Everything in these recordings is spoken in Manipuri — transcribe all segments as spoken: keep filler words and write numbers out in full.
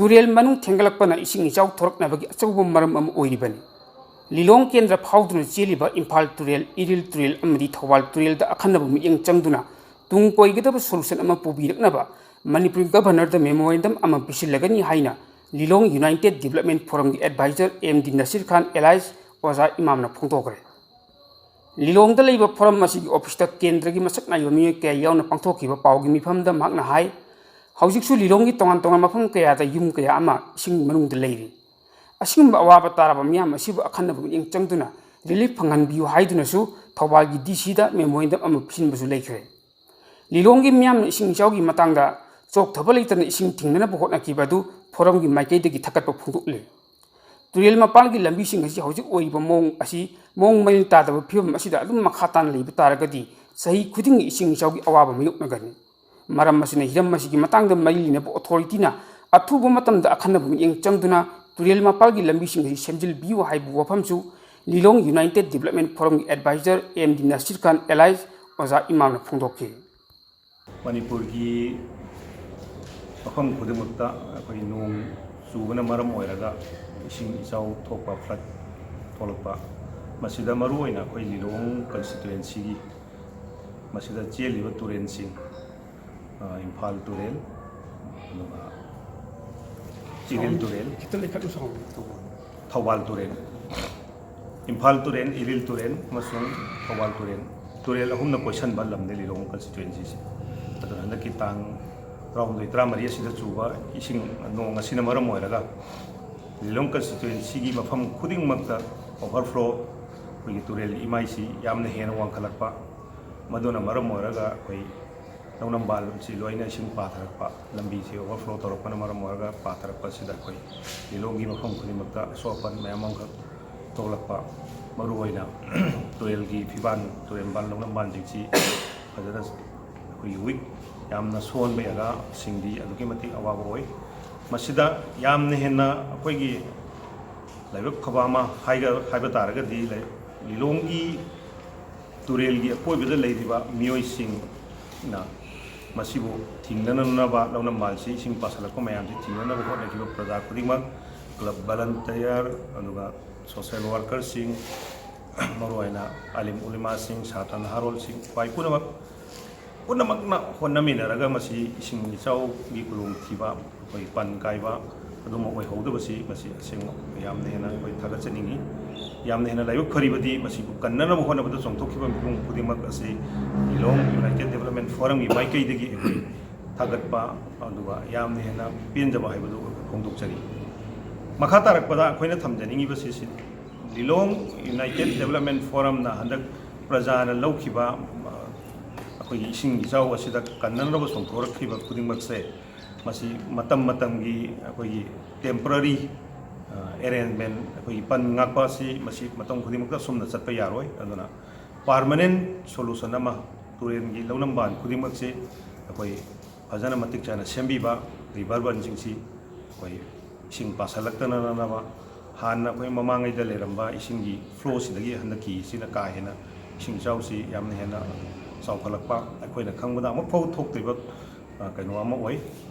ꯇꯨꯔꯦꯜ ꯃꯅꯨꯡ ꯊꯦꯡꯒꯠꯂꯛꯄꯅ ꯏꯁꯤꯡ ꯏꯆꯥꯎ ꯊꯣꯔꯛꯅꯕꯒꯤ ꯑꯆꯧꯕ ꯃꯔꯝ ꯑꯃ ꯑꯣꯏꯔꯤꯕꯅꯤ꯫ ꯂꯤꯂꯣꯡ ꯀꯦꯟꯗ꯭ꯔ ꯐꯥꯎꯗꯨꯅ ꯆꯦꯜꯂꯤꯕ ꯏꯝꯐꯥꯜ ꯇꯨꯔꯦꯜ, ꯏꯔꯤꯜ ꯇꯨꯔꯦꯜ ꯑꯃꯗꯤ ꯊꯧꯕꯥꯜ ꯇꯨꯔꯦꯜꯗ ꯑꯈꯟꯅꯕ ꯃꯤꯠꯌꯦꯡ ꯆꯪꯗꯨꯅ ꯇꯨꯡ ꯀꯣꯏꯒꯗꯕ solution ꯑꯃ ꯄꯨꯕꯤꯔꯛꯅꯕ ꯃꯅꯤꯄꯨꯔ Governorꯗ memorandum ꯑꯃ ꯄꯤꯁꯤꯜꯂꯒꯅꯤ ꯍꯥꯏꯅ ꯂꯤꯂꯣꯡ United Development Forumꯒꯤ advisor M D Nasir Khan alias Oja ꯏꯃꯥꯝꯅ ꯐꯣꯡꯗꯣꯛꯈ꯭ꯔꯦ꯫ ꯂꯤꯂꯣꯡꯗ ꯂꯩꯕ forum ꯑꯁꯤꯒꯤ officeꯇ ꯀꯦꯟꯗ꯭ꯔꯒꯤ ꯃꯁꯛ ꯅꯥꯏꯕ ꯃꯤꯑꯣꯏ ꯀꯌꯥ ꯌꯥꯎꯅ ꯄꯥꯡꯊꯣꯛꯈꯤꯕ ꯄꯥꯎꯒꯤ ꯃꯤꯐꯝꯗ ꯃꯍꯥꯛꯅ ꯍꯥꯏ, ꯍꯧꯖꯤꯛꯁꯨ ꯂꯤꯂꯣꯡꯒꯤ ꯇꯣꯉꯥꯟ ꯇꯣꯉꯥꯟꯕ ꯃꯐꯝ ꯀꯌꯥꯗ ꯌꯨꯝ ꯀꯌꯥ ꯑꯃ ꯏꯁꯤꯡ ꯃꯅꯨꯡꯗ ꯂꯩꯔꯤ꯫ ꯑꯁꯤꯒꯨꯝꯕ ꯑꯋꯥꯕ ꯇꯥꯔꯕ ꯃꯤꯌꯥꯝ ꯑꯁꯤꯕꯨ ꯑꯈꯟꯅꯕ ꯃꯤꯠꯌꯦꯡ ꯆꯪꯗꯨꯅ relief ꯐꯪꯍꯟꯕꯤꯌꯨ ꯍꯥꯏꯗꯨꯅꯁꯨ ꯊꯧꯕꯥꯜꯒꯤ ꯗꯤ ꯁꯤꯗ memorandum ꯑꯃ ꯄꯤꯁꯤꯟꯕꯁꯨ ꯂꯩꯈ꯭ꯔꯦ꯫ ꯂꯤꯂꯣꯡꯒꯤ ꯃꯤꯌꯥꯝꯅ ꯏꯁꯤꯡ ꯏꯆꯥꯎꯒꯤ ꯃꯇꯥꯡꯗ ꯆꯣꯛꯊꯕ ꯂꯩꯇꯅ ꯏꯁꯤꯡ ꯊꯤꯡꯅꯅꯕ ꯍꯣꯠꯅꯈꯤꯕ ꯑꯗꯨ forumꯒꯤ ꯃꯥꯏꯀꯩꯗꯒꯤ ꯊꯥꯒꯠꯄ ꯐꯣꯡꯗꯣꯛꯂꯤ꯫ ꯇꯨꯔꯦꯜ ꯃꯄꯥꯜꯒꯤ ꯂꯝꯕꯤꯁꯤꯡ ꯑꯁꯤ ꯍꯧꯖꯤꯛ ꯑꯣꯏꯔꯤꯕ ꯃꯑꯣꯡ ꯑꯁꯤ, ꯃꯑꯣꯡ ꯃꯔꯤꯜ ꯇꯥꯗꯕ ꯐꯤꯕꯝ ꯑꯁꯤꯗ ꯑꯗꯨꯝ ꯃꯈꯥ ꯇꯥꯅ ꯂꯩꯕ ꯇꯥꯔꯒꯗꯤ ꯆꯍꯤ ꯈꯨꯗꯤꯡꯒꯤ ꯏꯁꯤꯡ ꯏꯆꯥꯎꯒꯤ ꯑꯋꯥꯕ ꯃꯥꯌꯣꯛꯅꯒꯅꯤ꯫ ꯃꯔꯝ ꯑꯁꯤꯅ ꯍꯤꯔꯝ ꯑꯁꯤꯒꯤ ꯃꯇꯥꯡꯗ ꯃꯔꯤ ꯂꯩꯅꯕ authorityꯅ ꯑꯊꯨꯕ ꯃꯇꯝꯗ ꯑꯈꯟꯅꯕ ꯃꯤꯠꯌꯦꯡ ꯆꯪꯗꯨꯅ ꯇꯨꯔꯦꯜ ꯃꯄꯥꯜꯒꯤ ꯂꯝꯕꯤꯁꯤꯡ ꯑꯁꯤ ꯁꯦꯝꯖꯤꯟꯕꯤꯌꯨ ꯍꯥꯏꯕ ꯋꯥꯐꯝꯁꯨ ꯂꯤꯂꯣꯡ United Development Forumꯒꯤ advisor M D Nasir Khan alias Oja ꯏꯃꯥꯝꯅ ꯐꯣꯡꯗꯣꯛꯈꯤ꯫ ꯃꯅꯤꯄꯨꯔꯒꯤ ꯃꯐꯝ ꯈꯨꯗꯤꯡꯃꯛꯇ ꯑꯩꯈꯣꯏ ꯅꯣꯡ ꯆꯨꯕꯅ ꯃꯔꯝ ꯑꯣꯏꯔꯒ ꯏꯁꯤꯡ ꯏꯆꯥꯎ ꯊꯣꯛꯄ, flood ꯊꯣꯛꯂꯛꯄ, ꯃꯁꯤꯗ ꯃꯔꯨꯑꯣꯏꯅ ꯑꯩꯈꯣꯏ ꯂꯤꯂꯣꯡ constituencyꯒꯤ ꯃꯁꯤꯗ ꯆꯦꯜꯂꯤꯕ ꯇꯨꯔꯦꯜꯁꯤꯡ, ꯑ, ꯏꯝꯐꯥꯜ ꯇꯨꯔꯦꯜ, ꯑꯗꯨꯒ ꯏꯔꯤꯜ ꯇꯨꯔꯦꯜ, ꯈꯤꯇꯪ ꯂꯩꯈꯠꯂꯨ sound꯫ ꯊꯧꯕꯥꯜ ꯇꯨꯔꯦꯜ, ꯏꯝꯐꯥꯜ ꯇꯨꯔꯦꯜ, ꯏꯔꯤꯜ ꯇꯨꯔꯦꯜ ꯑꯃꯁꯨꯡ ꯊꯧꯕꯥꯜ ꯇꯨꯔꯦꯜ, ꯇꯨꯔꯦꯜ ꯑꯍꯨꯝꯅ ꯀꯣꯏꯁꯟꯕ ꯂꯝꯅꯤ ꯂꯤꯂꯣꯡ constituencyꯁꯦ꯫ ꯑꯗꯨꯅ ꯍꯟꯗꯛꯀꯤ ꯇꯥꯡ ꯇꯔꯥꯍꯨꯝꯗꯣꯏ, ꯇꯔꯥꯃꯔꯤ ꯑꯁꯤꯗ ꯆꯨꯕ ꯏꯁꯤꯡ ꯅꯣꯡ ꯑꯁꯤꯅ ꯃꯔꯝ ꯑꯣꯏꯔꯒ ꯂꯤꯂꯣꯡ constituencyꯒꯤ ꯃꯐꯝ ꯈꯨꯗꯤꯡꯃꯛꯇ overflow, ꯑꯩꯈꯣꯏꯒꯤ ꯇꯨꯔꯦꯜꯒꯤ ꯏꯃꯥꯏꯁꯤ ꯌꯥꯝꯅ ꯍꯦꯟꯅ ꯋꯥꯡꯈꯠꯂꯛꯄ, ꯃꯗꯨꯅ ꯃꯔꯝ ꯑꯣꯏꯔꯒ ꯑꯩꯈꯣꯏ ꯂꯧꯅꯝꯕꯥꯜꯁꯤ ꯂꯣꯏꯅ ꯏꯁꯤꯡ ꯄꯥꯊꯔꯛꯄ, ꯂꯝꯕꯤꯁꯤ overflow ꯇꯧꯔꯛꯄꯅ ꯃꯔꯝ ꯑꯣꯏꯔꯒ ꯄꯥꯊꯔꯛꯄ ꯑꯁꯤꯗ ꯑꯩꯈꯣꯏ ꯂꯤꯂꯣꯡꯒꯤ ꯃꯐꯝ ꯈꯨꯗꯤꯡꯃꯛꯇ ꯑꯁꯣꯛ ꯑꯄꯟ ꯃꯌꯥꯝ ꯑꯃꯈꯛ ꯊꯣꯛꯂꯛꯄ, ꯃꯔꯨꯑꯣꯏꯅ ꯇꯨꯔꯦꯜꯒꯤ ꯐꯤꯕꯥꯟ, ꯇꯨꯔꯦꯜ ꯃꯄꯥꯟ, ꯂꯧꯅꯝꯕꯥꯟꯁꯤꯡꯁꯤ ꯐꯖꯅ ꯑꯩꯈꯣꯏꯒꯤ weak, ꯌꯥꯝꯅ ꯁꯣꯟꯕ ꯖꯒꯥꯁꯤꯡꯗꯤ ꯑꯗꯨꯛꯀꯤ ꯃꯇꯤꯛ ꯑꯋꯥꯕ ꯑꯣꯏ꯫ ꯃꯁꯤꯗ ꯌꯥꯝꯅ ꯍꯦꯟꯅ ꯑꯩꯈꯣꯏꯒꯤ ꯂꯥꯏꯕꯛ ꯐꯕ ꯑꯃ ꯍꯥꯏꯒ-, ꯍꯥꯏꯕ ꯇꯥꯔꯒꯗꯤ ꯂꯩ-, ꯂꯤꯂꯣꯡꯒꯤ ꯇꯨꯔꯦꯜꯒꯤ ꯑꯀꯣꯏꯕꯗ ꯂꯩꯔꯤꯕ ꯃꯤꯑꯣꯏꯁꯤꯡꯅ ꯃꯁꯤꯕꯨ ꯊꯤꯡꯅꯅꯕ, ꯂꯧꯅꯝꯕꯥꯜꯁꯤ ꯏꯁꯤꯡ ꯄꯥꯁꯤꯜꯂꯛꯄ ꯃꯌꯥꯝꯁꯤ ꯊꯤꯡꯅꯅꯕ ꯍꯣꯠꯅꯈꯤꯕ ꯄ꯭ꯔꯖꯥ ꯈꯨꯗꯤꯡꯃꯛ, club volunteer, ꯑꯗꯨꯒ social workerꯁꯤꯡ, ꯃꯔꯨꯑꯣꯏꯅ ꯑꯥꯂꯤꯝ ꯎꯂꯤꯃꯥꯁꯤꯡ, ꯁꯥꯇ꯭ꯔ ꯅꯍꯥꯔꯣꯜꯁꯤꯡ, ꯈ꯭ꯋꯥꯏ ꯄꯨꯝꯅꯃꯛ, ꯄꯨꯝꯅꯃꯛꯅ ꯍꯣꯠꯅꯃꯤꯟꯅꯔꯒ ꯃꯁꯤ ꯏꯁꯤꯡ ꯏꯆꯥꯎꯒꯤ ꯈꯨꯗꯣꯡꯊꯤꯕ, ꯑꯩꯈꯣꯏ ꯄꯟ ꯀꯥꯏꯕ ꯑꯗꯨꯝꯕ ꯑꯣꯏꯍꯧꯗꯕꯁꯤ, ꯃꯁꯤ ꯑꯁꯦꯡꯕ ꯌꯥꯝꯅ ꯍꯦꯟꯅ ꯑꯩꯈꯣꯏ ꯊꯥꯒꯠꯆꯅꯤꯡꯏ꯫ ꯌꯥꯝꯅ ꯍꯦꯟꯅ ꯂꯥꯏꯕꯛ ꯐꯔꯤꯕꯗꯤ, ꯃꯁꯤꯕꯨ ꯀꯟꯅꯅꯕ ꯍꯣꯠꯅꯕꯗ ꯆꯣꯡꯊꯣꯛꯈꯤꯕ ꯃꯤꯄꯨꯝ ꯈꯨꯗꯤꯡꯃꯛ ꯑꯁꯤ ꯂꯤꯂꯣꯡ United Development Forumꯒꯤ ꯃꯥꯏꯀꯩꯗꯒꯤ ꯑꯩꯈꯣꯏ ꯊꯥꯒꯠꯄ, ꯑꯗꯨꯒ ꯌꯥꯝꯅ ꯍꯦꯟꯅ ꯄꯦꯟꯖꯕ ꯍꯥꯏꯕꯗꯨ ꯐꯣꯡꯗꯣꯛꯆꯔꯤ꯫ ꯃꯈꯥ ꯇꯥꯔꯛꯄꯗ ꯑꯩꯈꯣꯏꯅ ꯊꯝꯖꯅꯤꯡꯉꯤꯕꯁꯤ ꯁꯤ, ꯂꯤꯂꯣꯡ United Development Forumꯅ ꯍꯟꯗꯛ ꯄ꯭ꯔꯖꯥꯅ ꯂꯧꯈꯤꯕ, ꯑ, ꯑꯩꯈꯣꯏꯒꯤ ꯏꯁꯤꯡ ꯏꯆꯥꯎ ꯑꯁꯤꯗ ꯀꯟꯅꯅꯕ ꯆꯣꯡꯊꯣꯔꯛꯈꯤꯕ ꯈꯨꯗꯤꯡꯃꯛꯁꯦ, ꯃꯁꯤ ꯃꯇꯝ ꯃꯇꯝꯒꯤ ꯑꯩꯈꯣꯏꯒꯤ temporary, ꯑ, arrangement, ꯑꯩꯈꯣꯏꯒꯤ ꯄꯟ ꯉꯥꯛꯄ ꯑꯁꯤ ꯃꯁꯤ ꯃꯇꯝ ꯈꯨꯗꯤꯡꯃꯛꯇ ꯑꯁꯨꯝꯅ ꯆꯠꯄ ꯌꯥꯔꯣꯏ꯫ ꯑꯗꯨꯅ permanent solution ꯑꯃ, ꯇꯨꯔꯦꯜꯒꯤ ꯂꯧꯅꯝꯕꯥꯟ ꯈꯨꯗꯤꯡꯃꯛꯁꯤ ꯑꯩꯈꯣꯏ ꯐꯖꯅ ꯃꯇꯤꯛ ꯆꯥꯅ ꯁꯦꯝꯕꯤꯕ, river bandꯁꯤꯡꯁꯤ ꯑꯩꯈꯣꯏ ꯏꯁꯤꯡ ꯄꯥꯁꯜꯂꯛꯇꯅꯅꯕ, ꯍꯥꯟꯅ ꯑꯩꯈꯣꯏ ꯃꯃꯥꯡꯉꯩꯗ ꯂꯩꯔꯝꯕ ꯏꯁꯤꯡꯒꯤ flowꯁꯤꯗꯒꯤ ꯍꯟꯗꯛꯀꯤꯁꯤꯅ ꯀꯥ ꯍꯦꯟꯅ ꯏꯁꯤꯡ ꯏꯆꯥꯎꯁꯤ ꯌꯥꯝꯅ ꯍꯦꯟꯅ ꯆꯥꯎꯈꯠꯂꯛꯄ, ꯑꯩꯈꯣꯏꯅ ꯈꯪꯕꯗ ꯑꯃꯨꯛ ꯐꯥꯎ ꯊꯣꯛꯇ꯭ꯔꯤꯕ, ꯑ, ꯀꯩꯅꯣ ꯑꯃ ꯑꯣꯏ꯫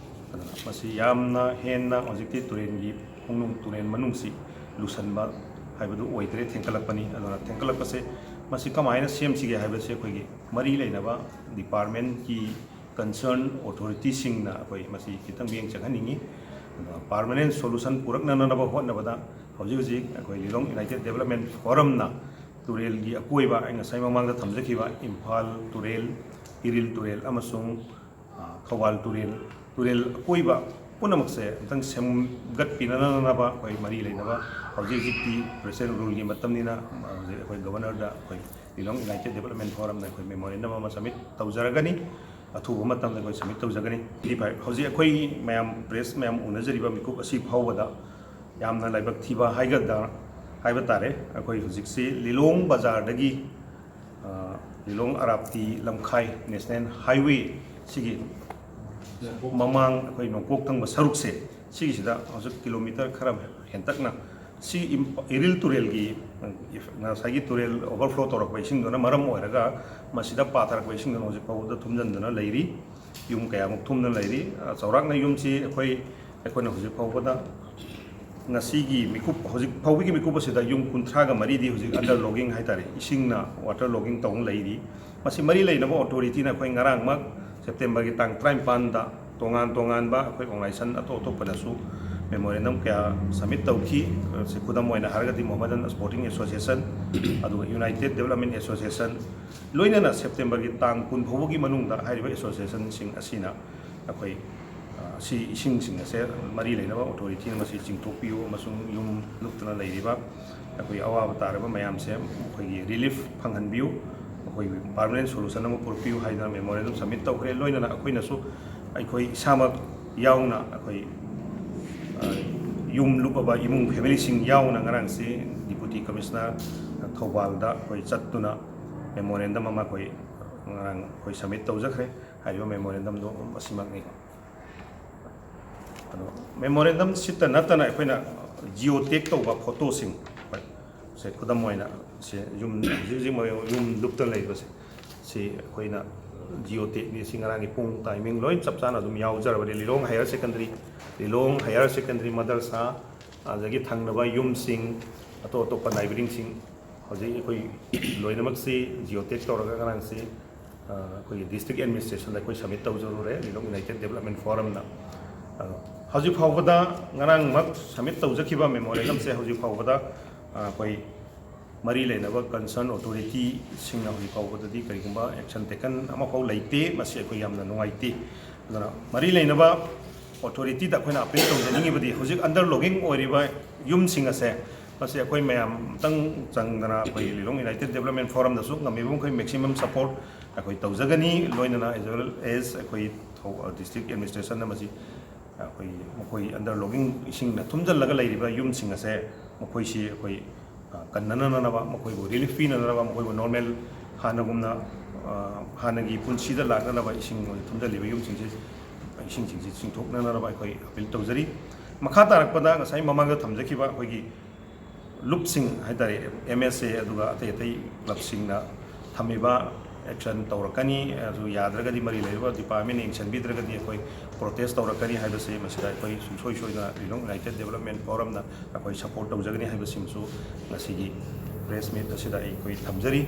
ꯑꯗꯨꯅ ꯃꯁꯤ ꯌꯥꯝꯅ ꯍꯦꯟꯅ ꯍꯧꯖꯤꯛꯇꯤ ꯇꯨꯔꯦꯜꯒꯤ ꯈꯣꯡꯅꯨꯡ, ꯇꯨꯔꯦꯜ ꯃꯅꯨꯡꯁꯤ ꯂꯨꯁꯟꯕ ꯍꯥꯏꯕꯗꯨ ꯑꯣꯏꯗ꯭ꯔꯦ, ꯊꯦꯡꯀꯠꯂꯛꯄꯅꯤ꯫ ꯑꯗꯨꯅ ꯊꯦꯡꯀꯠꯂꯛꯄꯁꯦ ꯃꯁꯤ ꯀꯃꯥꯏꯅ ꯁꯦꯝꯁꯤꯒꯦ ꯍꯥꯏꯕꯁꯦ ꯑꯩꯈꯣꯏꯒꯤ ꯃꯔꯤ ꯂꯩꯅꯕ departmentꯀꯤ concern authorityꯁꯤꯡꯅ ꯑꯩꯈꯣꯏ ꯃꯁꯤ ꯈꯤꯇꯪ ꯃꯤꯠꯌꯦꯡ ꯆꯪꯍꯟꯅꯤꯡꯉꯤ꯫ ꯑꯗꯨꯒ permanent solution ꯄꯨꯔꯛꯅꯅꯕ ꯍꯣꯠꯅꯕꯗ ꯍꯧꯖꯤꯛ ꯍꯧꯖꯤꯛ ꯑꯩꯈꯣꯏ ꯂꯤꯂꯣꯡ United Development Forumꯅ ꯇꯨꯔꯦꯜꯒꯤ ꯑꯀꯣꯏꯕ, ꯑꯩ ꯉꯁꯥꯏ ꯃꯃꯥꯡꯗ ꯊꯝꯖꯈꯤꯕ ꯏꯝꯐꯥꯜ ꯇꯨꯔꯦꯜ, ꯏꯔꯤꯜ ꯇꯨꯔꯦꯜ ꯑꯃꯁꯨꯡ, ꯑ, ꯊꯧꯕꯥꯜ ꯇꯨꯔꯦꯜ, ꯇꯨꯔꯦꯜ ꯑꯀꯣꯏꯕ ꯄꯨꯝꯅꯃꯛꯁꯦ ꯑꯝꯇꯪ ꯁꯦꯝꯒꯠꯄꯤꯅꯅꯕ ꯑꯩꯈꯣꯏ ꯃꯔꯤ ꯂꯩꯅꯕ, ꯍꯧꯖꯤꯛ ꯍꯧꯖꯤꯛꯇꯤ president ruleꯒꯤ ꯃꯇꯝꯅꯤꯅ, ꯑ, ꯍꯧꯖꯤꯛ ꯑꯩꯈꯣꯏ governorꯗ ꯑꯩꯈꯣꯏ ꯂꯤꯂꯣꯡ United Development Forumꯅ ꯑꯩꯈꯣꯏ memorandum ꯑꯃ submit ꯇꯧꯖꯔꯒꯅꯤ꯫ ꯑꯊꯨꯕ ꯃꯇꯝꯗ ꯑꯩꯈꯣꯏ submit ꯇꯧꯖꯒꯅꯤ꯫ ꯍꯧꯖꯤꯛ ꯑꯩꯈꯣꯏ ꯃꯌꯥꯝ, press ꯃꯌꯥꯝ ꯎꯅꯖꯔꯤꯕ ꯃꯤꯀꯨꯞ ꯑꯁꯤ ꯐꯥꯎꯕꯗ ꯌꯥꯝꯅ ꯂꯥꯏꯕꯛ ꯊꯤꯕ ꯍꯥꯏꯒꯗ꯭ꯔꯥ, ꯍꯥꯏꯕ ꯇꯥꯔꯦ꯫ ꯑꯩꯈꯣꯏ ꯍꯧꯖꯤꯛꯁꯤ ꯂꯤꯂꯣꯡ ꯕꯖꯥꯔꯗꯒꯤ, ꯑ, ꯂꯤꯂꯣꯡ ꯑꯔꯥꯞꯇꯤ ꯂꯝꯈꯥꯏ National Highway ꯁꯤꯒꯤ ꯃꯃꯥꯡ ꯑꯩꯈꯣꯏ ꯅꯣꯡꯄꯣꯛ ꯊꯪꯕ ꯁꯔꯨꯛꯁꯦ, ꯁꯤꯒꯤꯁꯤꯗ ꯍꯧꯖꯤꯛ kilometre ꯈꯔ ꯍꯦꯟꯇꯛꯅ ꯁꯤ ꯏꯝ-, ꯏꯔꯤꯜ ꯇꯨꯔꯦꯜꯒꯤ, ꯉꯁꯥꯏꯒꯤ ꯇꯨꯔꯦꯜ overflow ꯇꯧꯔꯛꯄ ꯏꯁꯤꯡꯗꯨꯅ ꯃꯔꯝ ꯑꯣꯏꯔꯒ ꯃꯁꯤꯗ ꯄꯥꯊꯔꯛꯄ ꯏꯁꯤꯡꯗꯨꯅ ꯍꯧꯖꯤꯛ ꯐꯥꯎꯕꯗ ꯊꯨꯝꯖꯤꯟꯗꯨꯅ ꯂꯩꯔꯤ꯫ ꯌꯨꯝ ꯀꯌꯥꯃꯨꯛ ꯊꯨꯝꯗꯨꯅ ꯂꯩꯔꯤ꯫ ꯆꯥꯎꯔꯥꯛꯅ ꯌꯨꯝꯁꯤ ꯑꯩꯈꯣꯏ, ꯑꯩꯈꯣꯏꯅ ꯍꯧꯖꯤꯛ ꯐꯥꯎꯕꯗ, ꯉꯁꯤꯒꯤ ꯃꯤꯀꯨꯞ, ꯍꯧꯖꯤꯛ ꯐꯥꯎꯕꯒꯤ ꯃꯤꯀꯨꯞ ꯑꯁꯤꯗ ꯌꯨꯝ ꯀꯨꯟꯊ꯭ꯔꯥꯒ ꯃꯔꯤꯗꯤ ꯍꯧꯖꯤꯛ under logging ꯍꯥꯏꯇꯥꯔꯦ, ꯏꯁꯤꯡꯅ water logging ꯇꯧꯅ ꯂꯩꯔꯤ꯫ ꯃꯁꯤ ꯃꯔꯤ ꯂꯩꯅꯕ authorityꯅ ꯑꯩꯈꯣꯏ ꯉꯔꯥꯡꯃꯛ Septemberꯒꯤ ꯇꯥꯡ ꯇꯔꯥꯅꯤꯄꯥꯟꯗ ꯇꯣꯉꯥꯟ ꯇꯣꯉꯥꯟꯕ ꯑꯩꯈꯣꯏ organization ꯑꯇꯣꯞ ꯑꯇꯣꯞꯄꯅꯁꯨ memorandum ꯀꯌꯥ submit ꯇꯧꯈꯤ꯫ ꯁꯤ ꯈꯨꯗꯝ ꯑꯣꯏꯅ ꯍꯥꯏꯔꯒꯗꯤ Mohammedan Sporting Association, ꯑꯗꯨꯒ United Development Association, ꯂꯣꯏꯅꯅ Septemberꯒꯤ ꯇꯥꯡ ꯀꯨꯟ ꯐꯥꯎꯕꯒꯤ ꯃꯅꯨꯡꯗ ꯍꯥꯏꯔꯤꯕ associationꯁꯤꯡ ꯑꯁꯤꯅ ꯑꯩꯈꯣꯏ, ꯑ, ꯁꯤ ꯏꯁꯤꯡꯁꯤꯡ ꯑꯁꯦ ꯃꯔꯤ ꯂꯩꯅꯕ authorityꯅ ꯃꯁꯤ ꯆꯤꯡꯊꯣꯛꯄꯤꯌꯨ ꯑꯃꯁꯨꯡ ꯌꯨꯝ ꯂꯨꯞꯇꯨꯅ ꯂꯩꯔꯤꯕ ꯑꯩꯈꯣꯏ ꯑꯋꯥꯕ ꯇꯥꯔꯕ ꯃꯌꯥꯝꯁꯦ ꯃꯈꯣꯏꯒꯤ relief ꯐꯪꯍꯟꯕꯤꯌꯨ꯫ ꯑꯩꯈꯣꯏꯒꯤ permanent solution ꯑꯃ ꯄꯨꯔꯛꯄꯤꯌꯨ ꯍꯥꯏꯗꯅ memorandum submit ꯇꯧꯈ꯭ꯔꯦ꯫ ꯂꯣꯏꯅꯅ ꯑꯩꯈꯣꯏꯅꯁꯨ, ꯑꯩꯈꯣꯏ ꯏꯁꯥꯃꯛ ꯌꯥꯎꯅ, ꯑꯩꯈꯣꯏ, ꯑ, ꯌꯨꯝ ꯂꯨꯞꯄꯕ ꯏꯃꯨꯡ familyꯁꯤꯡ ꯌꯥꯎꯅ ꯉꯔꯥꯡꯁꯤ Deputy Commissioner ꯊꯧꯕꯥꯜꯗ ꯑꯩꯈꯣꯏ ꯆꯠꯇꯨꯅ memorandum ꯑꯃ ꯑꯩꯈꯣꯏ ꯉꯔꯥꯡ ꯑꯩꯈꯣꯏ submit ꯇꯧꯖꯈ꯭ꯔꯦ꯫ ꯍꯥꯏꯔꯤꯕ memorandumꯗꯣ ꯑꯁꯤꯃꯛꯅꯤ꯫ ꯑꯗꯣ memorandum ꯁꯤꯇ ꯅꯠꯇꯅ ꯑꯩꯈꯣꯏꯅ geo tag ꯇꯧꯕ photoꯁꯤꯡ, ꯁꯦ ꯈꯨꯗꯝ ꯑꯣꯏꯅ ꯁꯦ ꯌꯨꯝ, ꯍꯧꯖꯤꯛ ꯍꯧꯖꯤꯛ ꯌꯨꯝ ꯂꯨꯞꯇ ꯂꯩꯕꯁꯦ, ꯁꯤ ꯑꯩꯈꯣꯏꯅ geo tagꯅꯤ꯫ ꯁꯤ ꯉꯔꯥꯡꯒꯤ ꯄꯨꯡ timing ꯂꯣꯏ ꯆꯞ ꯆꯥꯅ ꯑꯗꯨꯝ ꯌꯥꯎꯖꯔꯕꯅꯤ꯫ ꯂꯤꯂꯣꯡ higher secondary, ꯂꯤꯂꯣꯡ higher secondary ꯃꯗꯔꯁꯥ, ꯑꯗꯒꯤ ꯊꯪꯅꯕ ꯌꯨꯝꯁꯤꯡ, ꯑꯇꯣꯞ ꯑꯇꯣꯞꯄ neighboringꯁꯤꯡ, ꯍꯧꯖꯤꯛ ꯑꯩꯈꯣꯏ ꯂꯣꯏꯅꯃꯛꯁꯤ geo tag ꯇꯧꯔꯒ ꯉꯔꯥꯡꯁꯤ, ꯑ, ꯑꯩꯈꯣꯏꯒꯤ district administrationꯗ ꯑꯩꯈꯣꯏ submit ꯇꯧꯖꯔꯨꯔꯦ, ꯂꯤꯂꯣꯡ United Development Forumꯅ꯫ ꯑꯗꯣ ꯍꯧꯖꯤꯛ ꯐꯥꯎꯕꯗ, ꯉꯔꯥꯡꯃꯛ submit ꯇꯧꯖꯈꯤꯕ memorandumꯁꯦ ꯍꯧꯖꯤꯛ ꯐꯥꯎꯕꯗ, ꯑ, ꯑꯩꯈꯣꯏ ꯃꯔꯤ ꯂꯩꯅꯕ concern authorityꯁꯤꯡꯅ ꯍꯧꯖꯤꯛ ꯐꯥꯎꯕꯗꯗꯤ ꯀꯔꯤꯒꯨꯝꯕ action taken ꯑꯃꯐꯥꯎ ꯂꯩꯇꯦ꯫ ꯃꯁꯤ ꯑꯩꯈꯣꯏ ꯌꯥꯝꯅ ꯅꯨꯡꯉꯥꯏꯇꯦ꯫ ꯑꯗꯨꯅ ꯃꯔꯤ ꯂꯩꯅꯕ authorityꯗ ꯑꯩꯈꯣꯏꯅ appeal ꯇꯧꯖꯅꯤꯡꯉꯤꯕꯗꯤ, ꯍꯧꯖꯤꯛ under logging ꯑꯣꯏꯔꯤꯕ ꯌꯨꯝꯁꯤꯡ ꯑꯁꯦ, ꯃꯁꯤ ꯑꯩꯈꯣꯏ ꯃꯌꯥꯝ ꯑꯃꯇꯪ ꯆꯪꯗꯅ, ꯑꯩꯈꯣꯏ ꯂꯤꯂꯣꯡ United Development Forumꯗꯁꯨ ꯉꯝꯃꯤꯕ ꯃꯈꯩ maximum support ꯑꯩꯈꯣꯏ ꯇꯧꯖꯒꯅꯤ꯫ ꯂꯣꯏꯅꯅ as well as ꯑꯩꯈꯣꯏ ꯊꯧ-, district administrationꯅ ꯃꯁꯤ ꯑꯩꯈꯣꯏ, ꯃꯈꯣꯏ under logging ꯏꯁꯤꯡꯅ ꯊꯨꯝꯖꯤꯜꯂꯒ ꯂꯩꯔꯤꯕ ꯌꯨꯝꯁꯤꯡ ꯑꯁꯦ, ꯃꯈꯣꯏꯁꯤ ꯑꯩꯈꯣꯏ, ꯑ, ꯀꯟꯅꯅꯅꯕ, ꯃꯈꯣꯏꯕꯨ relief ꯄꯤꯅꯅꯕ, ꯃꯈꯣꯏꯕꯨ normal ꯍꯥꯟꯅꯒꯨꯝꯅ, ꯑ, ꯍꯥꯟꯅꯒꯤ ꯄꯨꯟꯁꯤꯗ ꯂꯥꯛꯅꯅꯕ ꯏꯁꯤꯡ ꯊꯨꯝꯖꯤꯜꯂꯤꯕ ꯌꯨꯝꯁꯤꯡꯁꯤ, ꯏꯁꯤꯡꯁꯤꯡꯁꯤ ꯆꯤꯡꯊꯣꯛꯅꯅꯕ ꯑꯩꯈꯣꯏ appeal ꯇꯧꯖꯔꯤ꯫ ꯃꯈꯥ ꯇꯥꯔꯛꯄꯗ ꯉꯁꯥꯏ ꯃꯃꯥꯡꯗ ꯊꯝꯖꯈꯤꯕ ꯑꯩꯈꯣꯏꯒꯤ ꯂꯨꯞꯁꯤꯡ ꯍꯥꯏꯇꯥꯔꯦ, ꯑꯦꯝ ꯑꯦꯁ ꯑꯦ ꯑꯗꯨꯒ ꯑꯇꯩ ꯑꯇꯩ ꯀ꯭ꯂꯕꯁꯤꯡꯅ ꯊꯝꯃꯤꯕ ꯑꯦꯛꯁꯟ ꯇꯧꯔꯛꯀꯅꯤ꯫ ꯑꯗꯨ ꯌꯥꯗ꯭ꯔꯒꯗꯤ, ꯃꯔꯤ ꯂꯩꯅꯕ ꯗꯤꯄꯥꯔꯠꯃꯦꯟꯅ ꯌꯦꯡꯁꯤꯟꯕꯤꯗ꯭ꯔꯒꯗꯤ ꯑꯩꯈꯣꯏ ꯄ꯭ꯔꯣꯇꯦꯁ ꯇꯧꯔꯛꯀꯅꯤ ꯍꯥꯏꯕꯁꯦ ꯃꯁꯤꯗ ꯑꯩꯈꯣꯏ ꯁꯨꯡꯁꯣꯏ ꯁꯣꯏꯗꯅ ꯂꯤꯂꯣꯡ ꯌꯨꯅꯥꯏꯇꯦꯠ ꯗꯦꯕꯂꯞꯃꯦꯟ ꯐꯣꯔꯝꯅ ꯑꯩꯈꯣꯏ ꯁꯄꯣꯔꯠ ꯇꯧꯖꯒꯅꯤ ꯍꯥꯏꯕꯁꯤꯃꯁꯨ ꯉꯁꯤꯒꯤ ꯄ꯭ꯔꯦꯁ ꯃꯤꯠ ꯑꯁꯤꯗ ꯑꯩꯈꯣꯏ ꯊꯝꯖꯔꯤ꯫